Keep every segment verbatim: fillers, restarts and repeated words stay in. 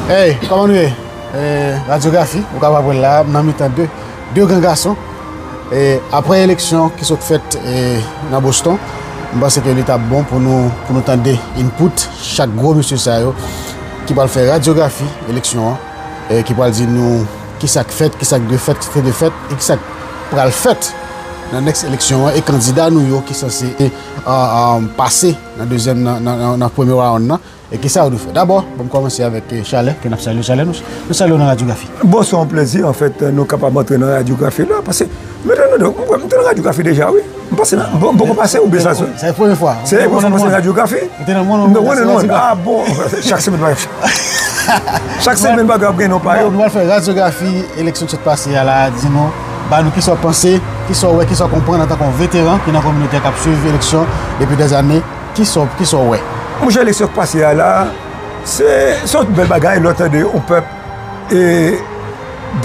Hey, kòman nou ye? Eh, Radyografi, ou kapab wè l la, m nan mitan de, de gran gason. Eh, apre eleksyon ki sot fèt, eh, nan Boston, m panse ke li t ap bon pou nou, pou nou tande input chak gwo mesye sa yo ki pral fè radyografi eleksyon an, eh, ki pral di nou ki sa k fèt, ki sa k dwe fèt, ki sa k te dwe fèt, e ki sa k pral fèt nan next eleksyon an, e kandida nou yo ki sanse, eh, ah, ah, pase nan dezyèm, nan, nan, nan, nan premye round nan. E kisa yo dwe fè? Dabò, ban m kòmanse avèk, eh, Chalè, ke n ap salye Chalè. Nou, nou salye w nan Radyografi. Bon, se yon plezi, anfèt, nou kapab antre nan radyografi la, paske, men tande, m, m te nan radyografi deja, wi. M pase nan, m, m poko pase, oubyen sa, se, se premye fwa. Se premye fwa m pase nan radyografi. Ou te nan mwen, non? Non, mwen, non, non. Ah, bon, chak semèn, bagay. Chak semèn, bagay ap gen non pa yo. Nou al fè radyografi eleksyon ki sot pase a la, di nou, ba nou kisa w panse, kisa w wè, kisa w konprann antanke yon veteran ki nan kominote a k ap swiv eleksyon depi dèzane. Kisa w, kisa w wè? Monchè, eleksyon k pase a la, se, se yon bèl bagay lè w tande yon pèp, e,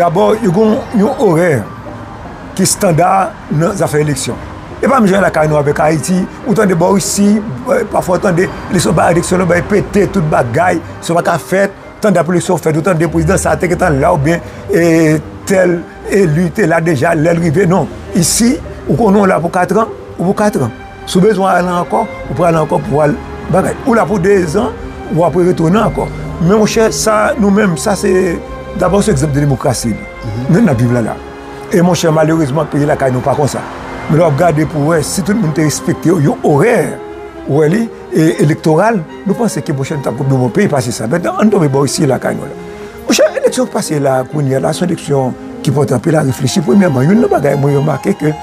dabò, yo gen yon orè ki estanda nan zafè eleksyon. E pa menm jan lakay nou avèk Ayiti, ou tande bò isi, e, pafwa ou tande eleksyon, ba eleksyon nan bay pete, tout bagay, eleksyon pa ka fèt, tande apre eleksyon fèt, ou tande prezidan sa a te gentan la oubyen, e, tèl eli te la deja lè l rive. Non. Isi, ou konnen w la pou kat an, ou pou kat an. Si w bezwen ale ankò, ou pral ankò pou al bagay. Ou la pou dezan, ou apre retounen ankò. Men monchè, sa, nou menm, sa se, dabò se egzanp de demokrasi li. Mhm. Nou, n ap viv la la. E monchè, malerezman, peyi lakay nou pa konsa. Men lè w ap gade pou wè, si tout moun te respekte yon orè, ou wè li, e, elektoral, nou panse ke monchè, nou t ap konn yon bon peyi pase sa. Mentnan, ann tonbe bò isi lakay nou la. Monchè, eleksyon k pase la, kounye a la, se yon eleksyon ki pote anpil a reflechi. Premyèman, youn nan bagay mwen remake ke,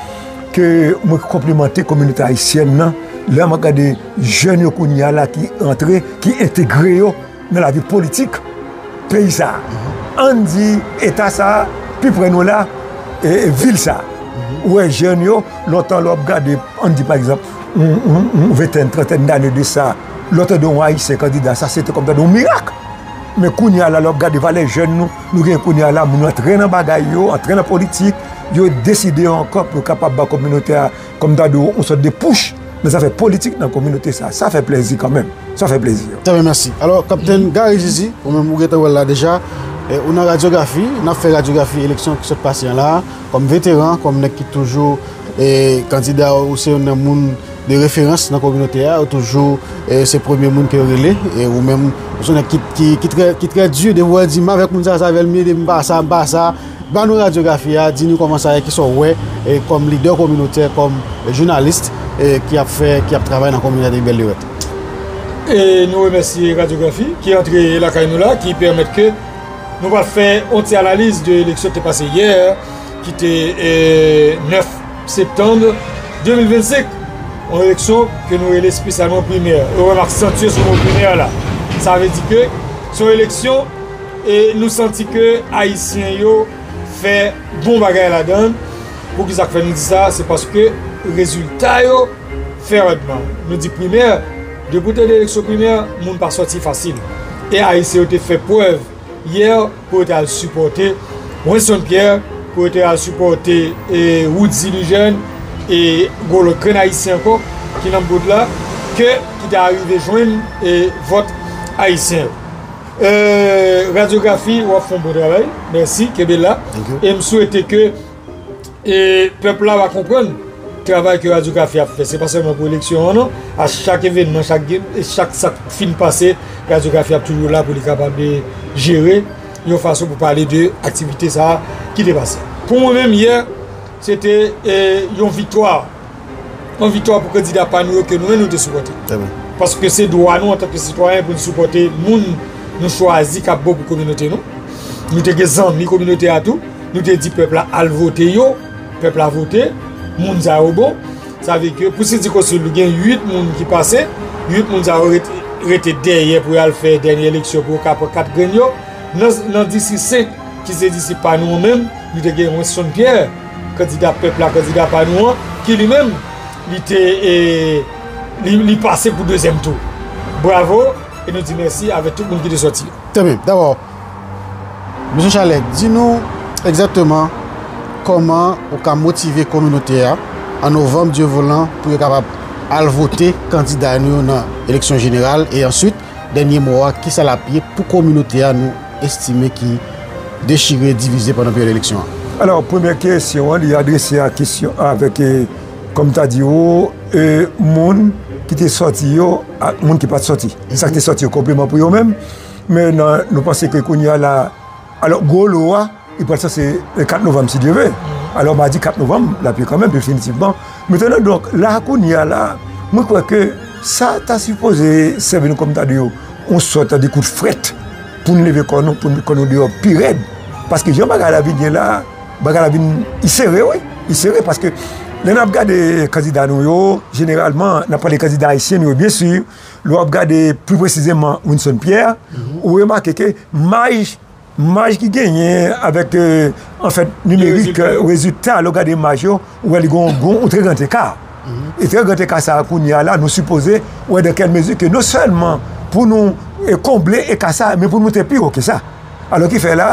ke mwen konplimante kominote ayisyèn nan, lè mwen gade jèn yo kounye a la ki antre, ki entegre yo nan lavi politik peyi sa a. Ann di eta sa a pi pre nou la, e, e vil sa a. Ou wè jèn yo, lontan lè w ap gade, ann di pa egzanp, yon, yon, yon ventèn, trantèn dane de sa, lè w tande yon Ayisyen kandida, sa se te kòm tande yon mirak. Men kounye a la, lè w ap gade valè jèn nou, nou gen kounye a la, moun yo antre nan bagay yo, antre nan politik, yo deside yo ankò pou yo kapab ba kominote a, kòm ta di w, yon sòt de push nan zafè politik nan kominote sa. Sa fè plezi kanmenm. Sa fè plezi. Trè byen, mèsi. Alò, Kaptenn Gary Zizi, ou menm ou gentan wè l la deja, e, ou nan radyografi, n ap fè radyografi eleksyon ki sot pase an la, kòm veteran, kòm nèg ki toujou, e, kandida, ou se youn nan moun de referans nan kominote a, ou toujou, e, se premye moun ke yo rele, e ou menm, ou se nèg ki, ki, ki trè, ki trè di, depi w di m avèk moun sa, sa avè l m ye, depi m pa sa, m pa sa. Ban nou radyografi a, di nou kòman sa ye, kisa w wè, e, kòm lidè kominotè, kòm, e, jounalis, e, ki ap fè, ki ap travay nan kominote de Bèl Lerèt. E nou remèsye Radyografi ki antre lakay nou la, ki pèmèt ke nou pral fè yon ti analiz de eleksyon ki te pase yè, ki te, e, nèf septanm de mil vennsenk, yon eleksyon ke nou rele espesyalman primè. E w wè m aksantye sou mo primè la. Sa vle di ke se yon eleksyon, e nou santi ke Ayisyen yo fè bon bagay ladan l. Poukisa k fè nou di sa? Se paske rezilta yo fè randman. Nou di primè, depi w tande eleksyon primè, moun pa sòti fasil. E Ayisyen yo te fè prèv yè pou yo te al sipòte Winston Pierre, pou yo te al sipòte, e, Roudy Lejeune, e gen lòt grenn Ayisyen ankò ki nan bout la, ke, ki te arive jwenn, e, vòt Ayisyen yo. E, Radyografi, w ap fè yon bon travay. Mèsi, kenbe la. Thank you. E m swete ke e pèp la va konprann travay ke Radyografi ap fè. Se pa sèlman pou eleksyon an, non. A chak evènman, chak, chak sa k fin pase, Radyografi ap toujou la pou li kapab, e, jere yon fason pou pale de aktivite sa a ki te pase. Pou mwen menm, yè, se te, e, yon viktwa. Yon viktwa pou kandida pa nou yo ke nou menm nou te sipòte. Trè byen. Paske se dwa nou antanke sitwayen pou n sipòte moun nou chwazi k ap bon pou kominote nou. Nou te gen zanmi kominote a tou. Nou te di pèp la al vote yo. Pèp la vote. Moun sa yo bon. Sa vle di ke pou City Council, nou gen uit moun ki pase. Uit moun sa yo rete, rete dèyè pou y al fè dènye eleksyon pou yo ka pran kat grenn yo. Nan, nan distri senk, ki se distri pa nou an menm, nou te gen Winston Pierre, kandida pèp la, kandida pa nou an, ki li menm, li te, e, li, li pase pou dezyèm tou. Bravo, e nou di mèsi avèk tout moun ki te sòti yo. Trè byen. Dabò, mesye Chalè, di nou egzakteman kòman ou ka motive kominote a an novanm, Dye volan, pou yo kapab al vote kandida nou yo nan eleksyon jeneral, e answit, dènye mo a, kisa l ap ye pou kominote a nou estime ki dechire, divize pandan peryòd eleksyon an? Alò, premyè kesyon an, li adrese a kesyon avèk, e, kòm ta di ou, e, moun ki te sòti yo ak moun ki pa t sòti. Sa ki te sòti yo konpliman pou yo menm. Men nan, nou panse ke kounye a la, alò, gwo lo a, li pral sanse le kat novanm, si Dye ve. Alò, madi kat novanm, l ap ye kanmenm, definitivman. Mentnan, donk, la, kounye a la, mwen kwè ke sa ta sipoze sèvi nou kòm ta di yo, yon sòt de kout frèt pou n leve kò nou, pou n met kò nou deyò pi rèd. Paske jan bagay la vin ye la, bagay la vin, li sere, wi. Li sere, paske lè n ap gade kandida nou yo, jeneralman, n ap pale kandida ayisyen nou yo, byen si, lè w ap gade pli presizeman Winson Pierre, ou remake ke maj maj ki genyen avèk, e, anfèt, nimerik, rezilta, lè w gade maj yo, ou wè li gon, gon, yon trè gran eka. E trè gran eka sa a, kounye a la, nou sipoze wè dan kèl mezi ke non sèlman pou nou, e, konble eka sa a, men pou nou moute pi wo ke sa. Alò ki fè la,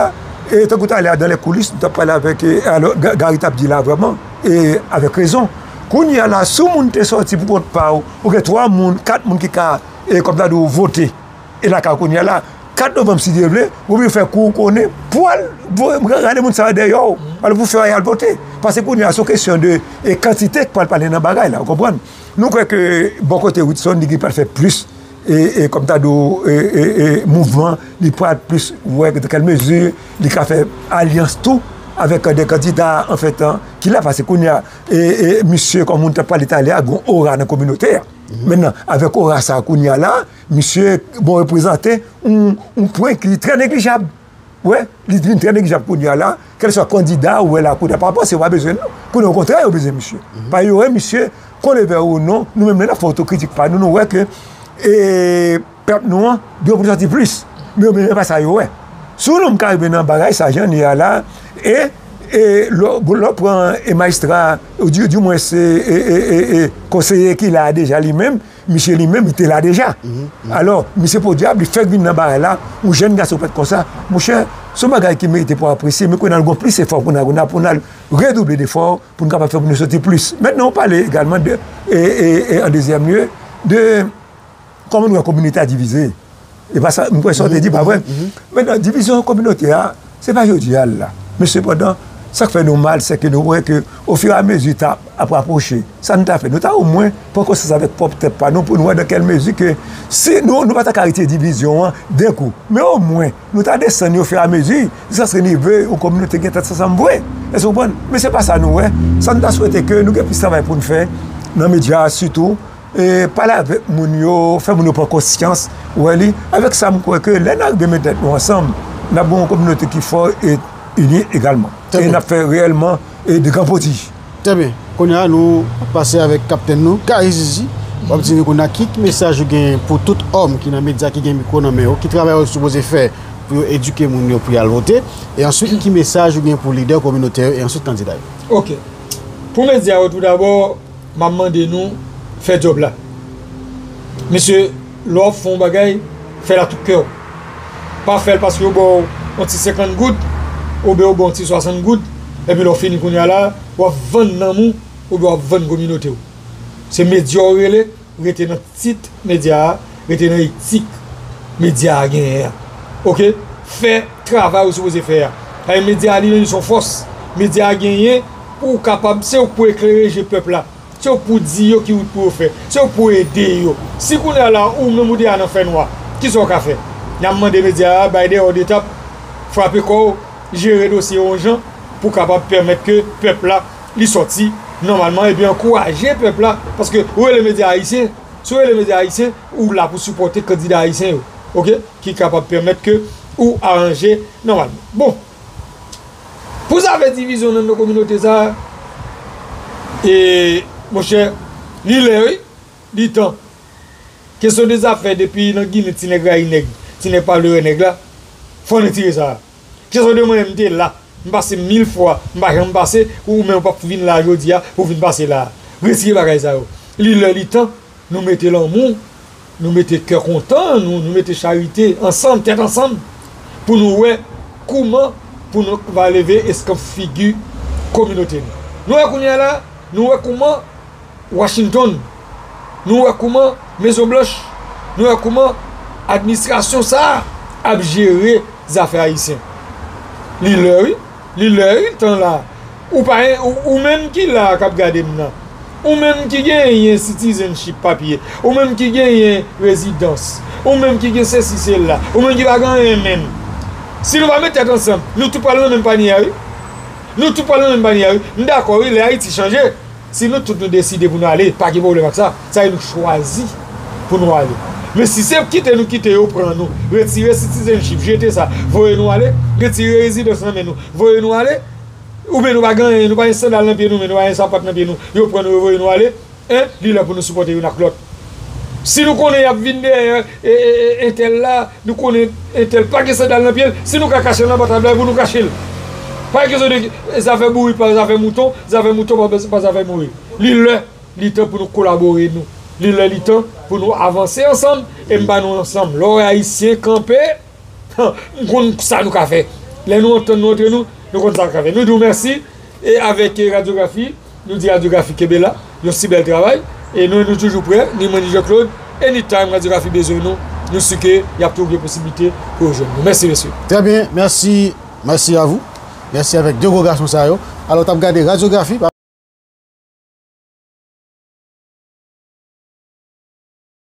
e tankou talè a, dan lè koulis, nou t ap pale avèk, e, alò, Ga- Gary t ap di la vrèman, e avèk rezon. Kounye a la, si yon moun te sòti pou kont pa w, ou gen twa moun, kat moun ki ka, e, kòm ta di w, vote. E lakay ou kounye a la, kat novanm, si Dye vle, ou vin fè kou ou konnen pou al vo- rale moun sa yo dèyè w, alò pou fè yo al vote. Paske kounye a, se yon kesyon de, e, kantite k pral pale nan bagay la, ou konprann? Nou kwè ke bò kote Witson, li gen pral fè plis, e, e, kòm ta di w, e, e, e, mouvman, li pral plis wè dan kèl mezi li ka fè alyans tou avèk de kandida, anfèt, ki la, paske kounye a, e, e, misye, kòm moun t ap pale talè a, gon ora nan kominote a. Mentnan, avèk ora sa a kounye a la, misye bon reprezante yon, yon pwen ki trè neglijab. Wè, li vin trè neglijab kounye a la, kèlswa kandida ou wè la kounye a, pa panse w pa bezwen l non. Kounye a okontrè yo bezwen misye. Pa yo wè misye, kon leve ou non, nou menm lè n ap fè otokritik pa nou, nou wè ke, e, pèp nou an, dwe pou sòti plis. Men yo menm e pa sa yo wè. Si yon nonm ka rive nan bagay sa jan li ye a la, e, e lè w pran e majistra, ou di, di mwens se e, e, e, e konseye ki la a deja li menm, misye li menm li te la deja. Alò, misye podyab, li fèk vin nan bagay la, yon jèn gason fèt konsa, monchè, se yon bagay ki merite pou apresye, men kounye a l gon plis efò pou n al, pou n al redouble defò pou n kapab fè pou nou sòti plis. Mentnan, ou pale egalman de, e, e, e an dezyèm lye, de kòman nou wè kominote a divize. E pa sa, m kwè sa w te di, pa vre? Mentnan, divizyon kominote a, se pa jodi a l la. Men sepandan, sa k fè nou mal, se ke nou wè ke, ofiramezi tan ap rapwoche, sa nou ta fè, nou ta omwen pran konsyans avèk pwòp tèt pa nou, pou nou wè dan kèl mezi ke si nou, nou pa ta ka retire divizyon an den kou. Men omwen, nou ta desann yo ofiramezi, jiskaske n rive yon kominote gen tèt ansanm vre. Èske w konprann? Men se pa sa nou wè. Sa nou ta swete ke nou gen plis travay pou n fè nan medya a sitou, e, pale avèk moun yo, fè moun yo pran konsyans, wè li. Avèk sa, m kwè ke lè n arive met tèt nou ansanm, n ap gen yon kominote ki fò e ini egalman. E n ap fè reyèlman, e, de gran pwodij. Trè byen. Kounye a, nou ap pase avèk kaptèn nou, Gary Zizi. W ap di nou kounye a ki mesaj ou gen pou tout òm ki nan medya, ki gen mikwo nan men yo, ki travay yo sipoze fè pou yo edike moun yo pou y al vote, e answit ki mesaj ou gen pou lidè kominotè yo e answit kandida yo. Ok. Pou medya yo, toudabò, m ap mande nou fè djòb la. Mesye, lè w ap fè yon bagay, fè l ak tout kè w. Pa fè l paske yo ba w yon ti senkant goud, oubyen yo ba w yon ti swasann goud, epi lè w fini kounye a la, w ap vann nanm ou, oubyen w ap vann kominote w. Se medya w rele, rete nan tit medya a, rete nan etik medya a genyen an. Oke? Fè travay ou sipoze fè a. Paske medya a li menm li se yon fòs. Medya a genyen pou w kapab, se ou k pou eklere je pèp la. Se ou k pou di yo ki wout pou yo fè. Se ou k pou ede yo. Si kounye a la, ou menm ou deja nan fènwa, kisa w ka fè? N ap mande medya a bay de òd etap, frape kò w, jere dosye yo yon jan pou kapab pèmèt ke pèp la li sòti nòmalman epi ankouraje pèp la, paske ou rele medya ayisyen, si w rele medya ayisyen, ou la pou sipòte kandida ayisyen yo, oke, ki kapab pèmèt ke ou aranje nòmalman. Bon, pou zafè divizyon nan, nan kominote sa a, e, monchè, li lè wi, li tan. Kesyon de zafè depi nan Ginen ti nèg rayi nèg, ti nèg pa vle wè nèg la, fò n retire sa a. Kesyon de mwen menm, m te la, m pase mil fwa, m pa janm pase, ou menm ou p ap vin la jodi a pou w vin pase la a. Retire bagay sa yo. Li lè, li tan, nou mete lanmou, nou mete kè kontan an nou, nou mete charite ansanm, tèt ansanm, pou nou wè kouman pou nou va leve eskanp figi kominote nou. Nou wè kounye a la, nou wè kouman Washington, nou wè kouman Mezon Blanch, nou wè kouman administrasyon sa a ap jere zafè ayisyen. Li lè wi. Li lè wi, tan la. Ou pa, ou, ou menm ki la k ap gade m nan. Ou menm ki genyen citizenship, papye. Ou menm ki genyen rezidans. Ou menm ki gen sesi, sela. Ou menm ki pa gen anyen menm. Si nou pa met tèt ansanm, nou tout pral nan menm panye a wi. Nou tout pral nan menm panye a wi. M dakò wi, lè Ayiti chanje. Si nou tout nou deside pou nou ale, pa gen pwoblèm ak sa. Sa e nou chwazi pou nou ale. Men si se kite nou kite yo pran nou, retire citizenship, jete sa, voye nou ale, retire rezidans nan men nou, voye nou ale, oubyen nou pa gen anyen, nou pa gen sandal nan pye nou, men nou pa gen sapat nan pye nou, yo pran nou, yo voye nou ale, en, li lè pou nou sipòte youn ak lòt. Si nou konnen y ap vin dèyè e, e, e, entèl la, nou konnen entèl pa gen sandal nan pye l, si nou ka kache l anba tab la, e pou nou kache l. Pa gen kesyon de zafè bourik, pa zafè mouton, zafè mouton, pa, pa zafè bourik. Li lè, li tan pou nou kolabore nou. Li lè, li tan pou nou avanse ansanm, e m ba nou ansanm. Lè w wè Ayisyen kanpe, m konn sa nou ka fè. Lè nou antann nou antre nou, nou konn sa nou ka fè. Nou di w mèsi, e avèk, e, Radyografi, nou di Radyografi kenbe la, yon si bèl travay, e nou, nou toujou prè, ni mwen ni Jean Claude, anytime Radyografi bezwen nou, nou si ke y ap toujou gen posiblite pou yo jwenn nou. Mèsi, mesye. Très bien, merci, merci à vous. Merci avec deux gros garçons sa yo. Alors, t ap gade Radyografi,